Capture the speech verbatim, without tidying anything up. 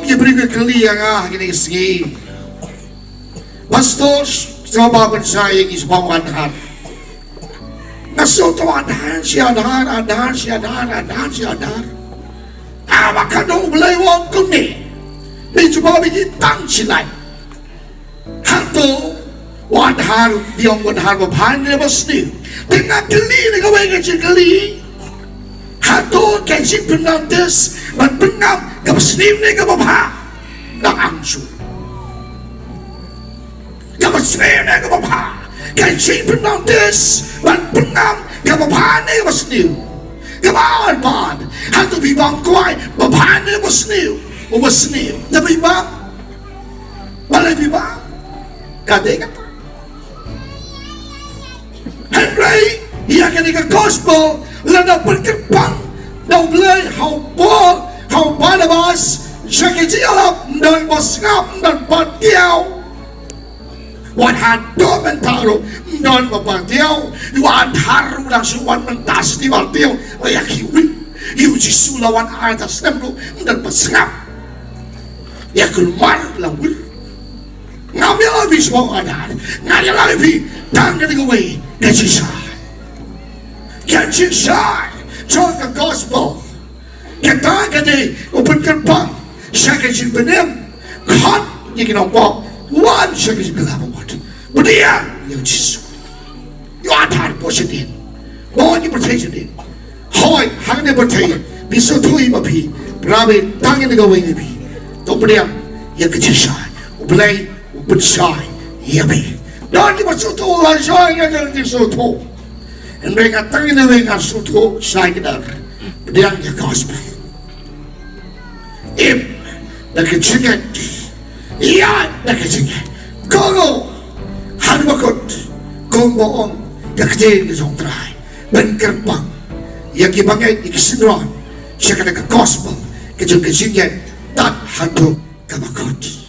Ki briew ki kylli ïa nga ha kine ki sngi, Pastor, sngewbha ban sa ïa ngi sngewbha ban Adhar. Nga sngewthuh Adhar shi Adhar, Adhar shi Adhar, Adhar shi Adhar. Haba ka dei U Blei u ong kumne, phi sngewbha phi tang shi lait. Hato u Adhar, u ong u Adhar babha ne basniew? Te nga kylli ïa kawei ka jingkylli. Hato ka jingpynnotice ban pynngam kaba sniew ne kaba bha? Nga ong shuh, kaba sniew ne kaba bha? Ka jingpynnotice ban pynngam kaba bha ne kaba sniew? Kaba ar pat, hato phi bam kwai babha ne basniew? U basniew. Te phi bam? Balei phi bam? Ka dei kata. Hynrei ïa kane ka gospel la dang pynkyrpang da U Blei ha u Paul, ha u Barnabas, sha ki jingïalap, ym don ba sngap, ym don ba patiaw. Wat haduh mynta ruh ym don ba patiaw. U Adhar ruh dang shu wan mynta sha ki ba patiaw. Ïa ki wit, ïa U Jisu la wan ar ta snem ruh ym don ba sngap. Ïa kulmar la wir. Ngam ïa la bishwa Adhar. Nga ïa la bi tang ka dei kawei ka jingshai. Ka jingshai jong ka gospel. Kata ka dei u pynkyrpang sha ka jingpynim. Khot ïa ki nongpop wan sha ka jingkylla bamut. Pdiang ïa U Jisu. Ïa Adhar bun shadien, bun ki pyrthei shadien. Hooid, hangne pyrthei phi sngewthuh ïa ma phi, para bangeit, tang ïa kawei ïa phi. To pdiang ïa ka jingshai. U Blei u pynshai ïa phi. Don kiba sngewthuh, la shai ïa ka jingsngewthuh. Hynrei nga tang ïa kawei nga sngewthuh shai kdar. Pdiang ïa ka gospel. Im da ka jingngeit, ïaid da ka jingngeit. Kohnguh haduh ba kut, kumba ong ka ktien ka jong U Trai. Pynkyrpang ïa ki bangeit, ïa ki synran sha kane ka gospel ka jong ka jingngeit tad haduh kaba kut.